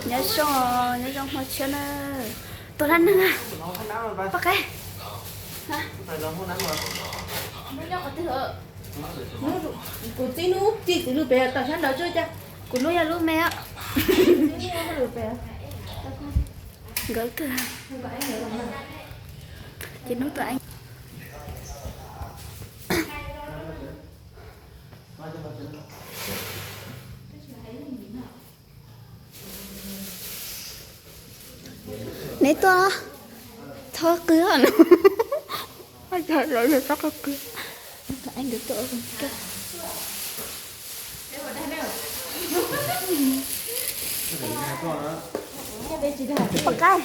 Nyob zoo, nyob zoo hmo tshiab na. Tus dab neeg, poj qaib. Kuv txib hnub txib txiv lub pem tom sab nraud tsuj cas. Kuv lub yog lub me. Nkawd twg? Ces hnub tus Neb tuaj, txhob qw. Txhob qw. Poj qaib,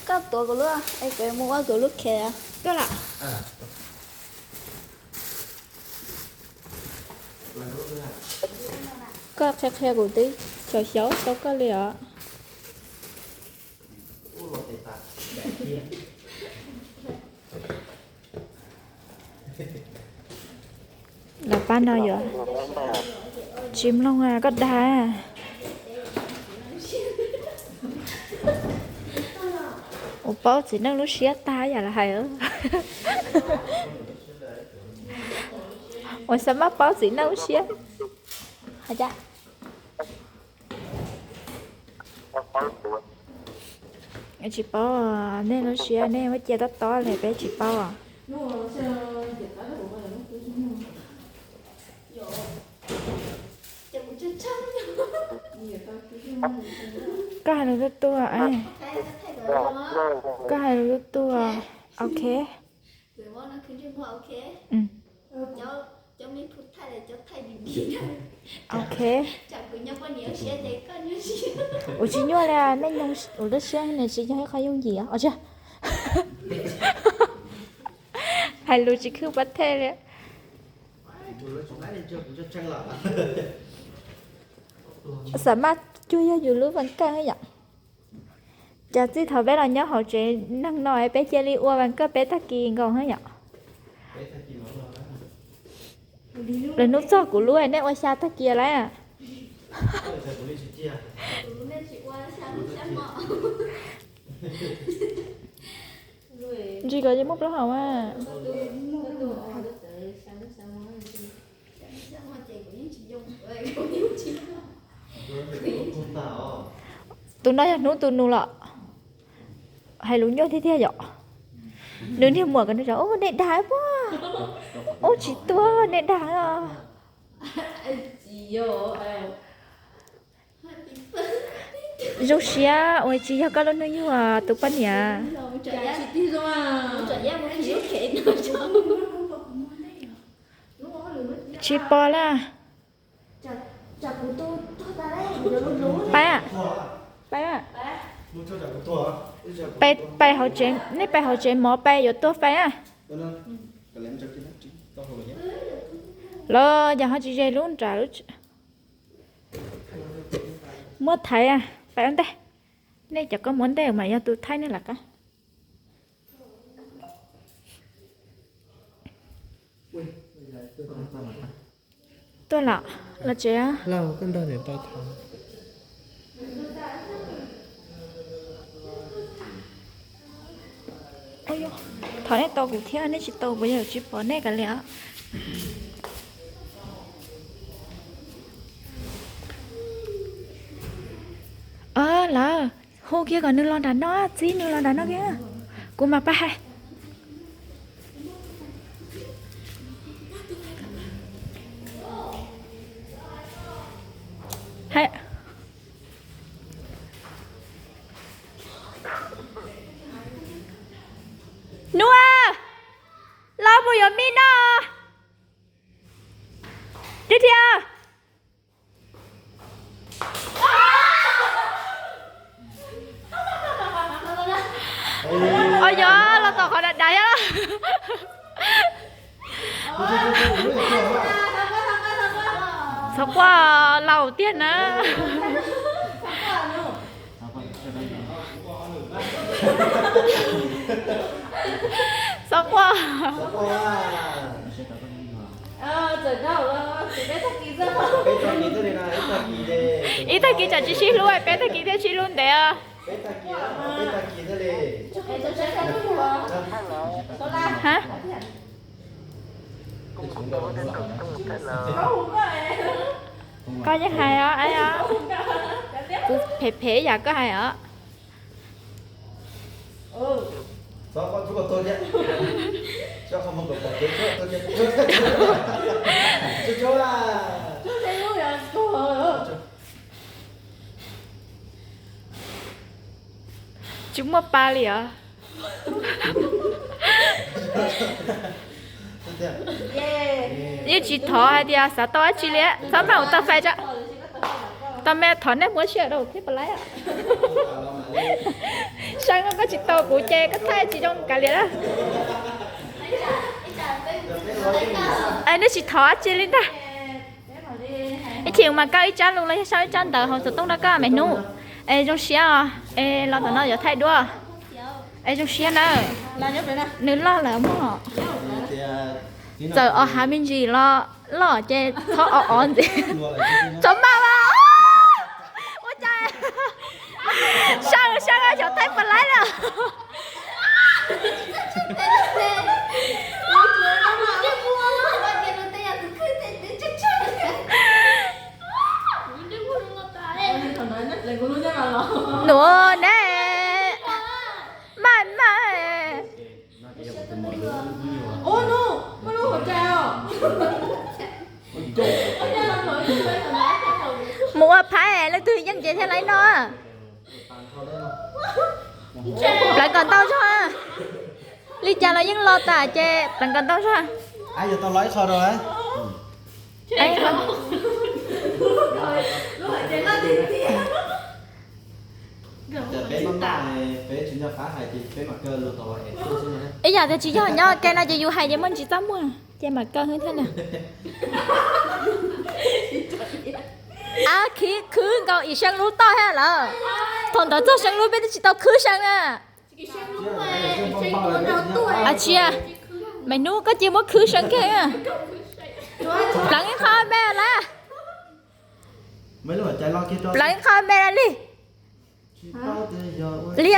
koj tuav kuv lub es kuv mus ua kuv lub khe. Koj qhia qhia kuv twb xyaum xyaum tau koj li os. Lawv pab no yuav tsis mloog koj dag. Ua paub txiv neej lub siab tag yam lawv hais. Ua xav maj paub txiv neej lub siab. Tsis paub nej lub siab, nej muab cia tob tob li peb tsis paub. Koj hais lus tuaj tuaj, koj hais lus tuaj tuaj. Ok. Ok. Ua tsis nyuaj li, nej nyob ua lub siab ne tsis yog ib qho yooj yim os. Hais lus tsis khwb pab thej li. Xam maj cuag yog yus lub vas kawj yom. Cas txij thaum peb los nyob hauv tsev neeg no peb cia li ua vas kawj peb tag kis nkaus yom. Lwm hnub txog kuv lub nej ua xya tag kis lawm. Ntsis ko yeej muaj plaub hau mas. Tus no yog hnub tus nus los hais lus nyuaj tiag tiag yom. Nws niag muam kom nws, nej dag puag, ub tsis tuag nej dag. Zoo siab uas tsis yog koj lub hnub yug tus poj niam. Tsis pom lawm. Pais, pais, pais hauv tsev, nej pais hauv tsev mov pais yuav tuag pais a. Los yog ho tsis ze lub nram lub. Muab thaiv, pais ua ntej. Nej cov koj muab ntej mas yog tus thaij nej lawm qab. Tuaj los, los tsev. Thov nej tau kuv thiab, nej tsis tau kuv yog tsis pom nej kav liam. Lawv hu kiag kom nws los nram no, txib nws los nram no kiag. Kuv mam pais hais. Nua, los mus yuav mij noj. Dhia dhia. Os, yog los tom qhov dav dav thiab. Txhob quaj, laus tiag na. Txhob quaj. Ib tag kis tsam tsis sib hlub, peb tag kis thiaj sib hlub ntev os. Koj yeej hais os, kuv phem phem yam koj hais os. Tsis muaj pa li os. Yeej tsis thov hais tias xav tau dab tsi li, txhob maj mus tau fais tso. Tau me thov nej muab siab rau thiab pab laib. Saib koj tsis tau kuv ces koj thaij tsis zoo kav liam lawm. Es nej tsis thov dab tsi li ntag. Ib chim mas kaw ib tsab lus los yog sau ib tsab ntawv hauv xov tooj rau koj me hnub. Es zoo siab os, es los tom no yuav thaij duab. Es zoo siab na. Nws loj lawm mog. Txawm os hav me ntsis los loj ces txhob os os ntxiv. Txhob maj mas. Ua cas sab sab xyov thaij pab laib lawm. Nuav ne, maj maj. Mus ua phaib leej twg yeej ces thiaj li noj. Pleev kom ntau zog. Li cas los yeej los tas ces pleev kom ntau zog. Ib yam tias tsis yog nyob ke no ces yus hais ces muaj ntsis txaj muag ces mam kaw thiab na. Ab, khwv nkaus ib seev lub toj thiab lawm. Thaum ntawd txog seev lub peb twb tsis tau khwv seev na. Ab tsis, me hnub koj cia muab khwv seev kiag. Pleev ib qho me lawm. Pleev ib qho me li. Li.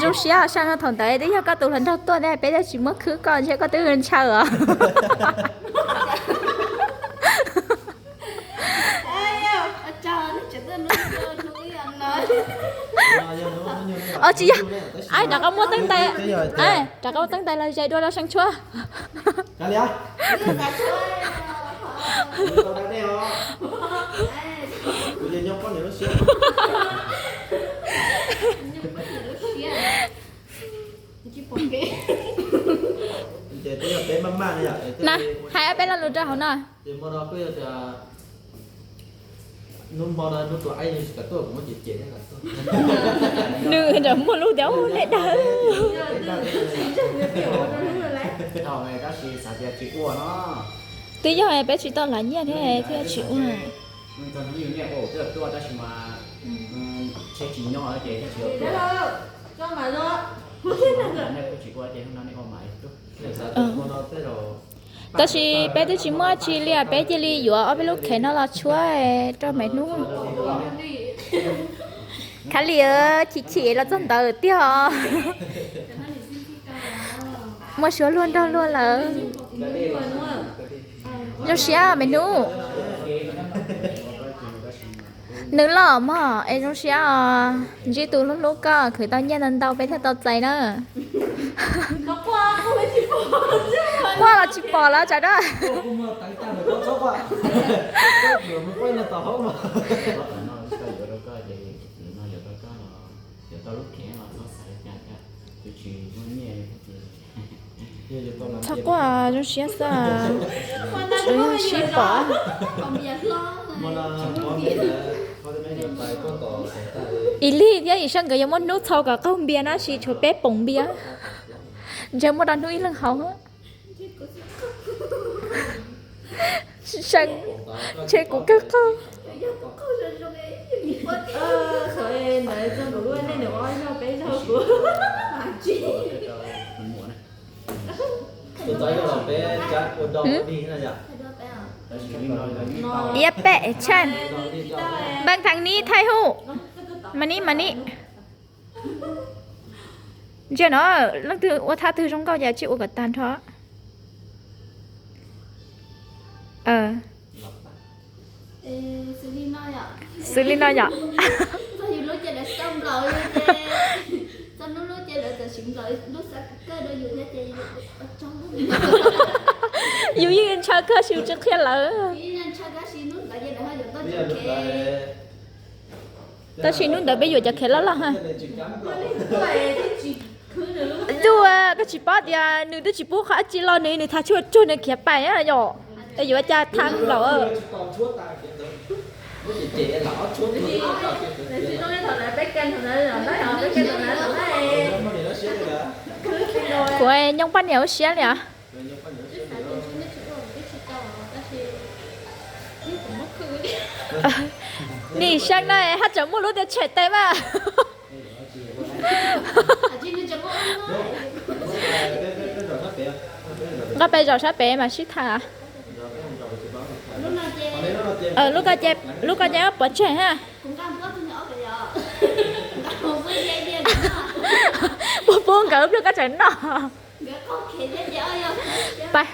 Zoo siab sab no, thaum ntawd twb yog koj tus hluas nraug tuaj ntag, peb twb tsis muab khwb koj ntshe koj twb ntshaw os. Os tsis yog, rov qab muab teeb tais, rov qab muab teeb tais los zais dua rau seev tshuab. Na, hais ob peb lo lus rau hauv no. Nws muaj lub tias ua nej dag. Twb yog peb tsis tau lav nyiaj thiab thiaj tsis ua. Tab sis peb twb tsis muaj tsi li, peb cia li yuav ob peb lub khev no los tshuab rau me hnub. Khab li chim chim los txog ntawd tiag. Muaj suab luag nrog luag lawm. Zoo siab me hnub. Nws loj mog es zoo siab os. Ntsib tus hlub hlub koj khwv tau nyiaj ntau ntau peb thiaj tau txais na. Quaj los tsis pom lawm tsam na. Txhob quaj, zoo siab xwb. Sib pom. Ib lig thiab Yim Sab nkawd yuav muaj hnub txhau kom qaug npias na, sis tshuav peb poom npias. Ntshe muaj rau hnub ib leeg haus. Seeb, ntshe kuv kawg qaug. Ib peb tshaj. Npaj thaj nib thaij hub. Mas nib, mas nib. Ntsia no, leej twg ua thaj twg zoo nkauj ces tsij ua kom tag nrho. Xws li no yom. Yus yeej ntshaw kawg, yus tsis qhia lawv. Tab sis hnub ntawd peb yuav cov khiav loj loj ha. Ntuj, koj tsis paub tias nws twb tsis pub qhov dab tsi los nws, nws thav tshuaj tsuag nws khiav pais yom. Es yuav cas thav nplaum. Kuv nyob poj niam ua siab li os. Nim Seeb no haj tseem muaj lub tias tshem tes mas. Nqa pes zaum sab pem mas sib tham. Lub ko ces pov tseg ha. Puas pub nkawd pliag koj tseem noj. Pab,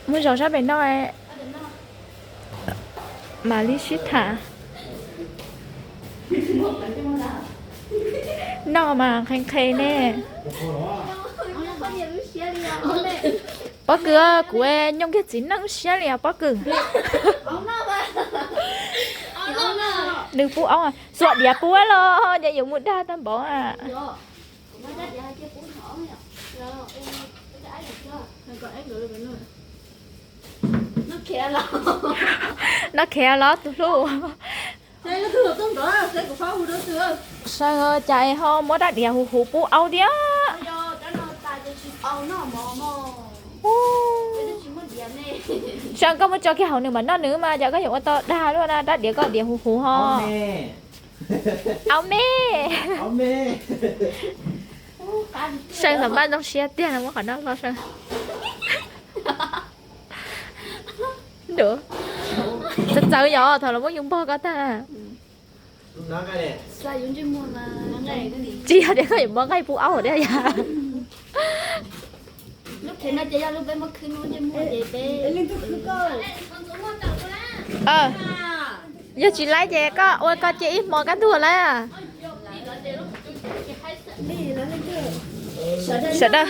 muab zaum sab pem noj. Mam li sib tham. Noj mas nqhis nqhis ne. Pob kws, kuv nyob kiag txiv neej siab li os pob kws. Nws pub aub, xuas diav pub los ces yuav mus dag tag npaum. Noj khiav los tus hlub. Seeb, cas ho muab rab diav huv huv pub aub thiab. Seeb, koj muab tso kiag hauv nws mam noj nws mas, cas koj yuav ua tau dag luaj na, rab diav koj diav huv huv ho. Aub me. Seeb, thaum npaj zoo siab tiag no muab qhov no los Seeb. Txawv txawv yom, thaum los muab yus npog koj tag. Tsis yog tias koj yuav muab nqaij pub aub thiab yom. Yog tsis laib ces koj ua koj cia ib hmo kaj ntug laib. Sawv daws.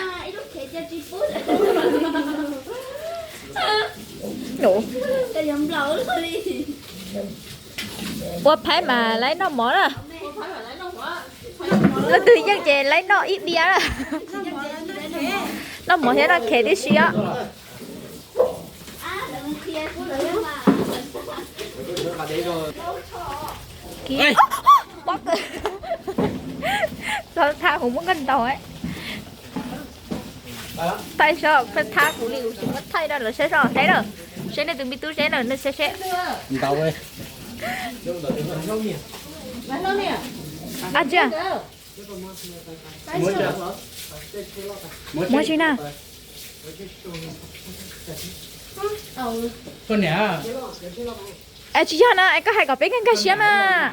Ua phaib mas laib noj mov na. Leej twg yeej ces laib noj ib diav na. Noj mov thiab noj khev tib si os. Pob kws, txhob thab kuv muab koj ntaus. Thaij seb, pheej thab kuv li kuv tsis muab thaij na, lawv saib seb, saib na. Saib nej tus me tub seb na, nej saib seb. Ab tsi, muab tsi na. Es tsis yog na, es koj hais kom peb nkag nkag siab mas.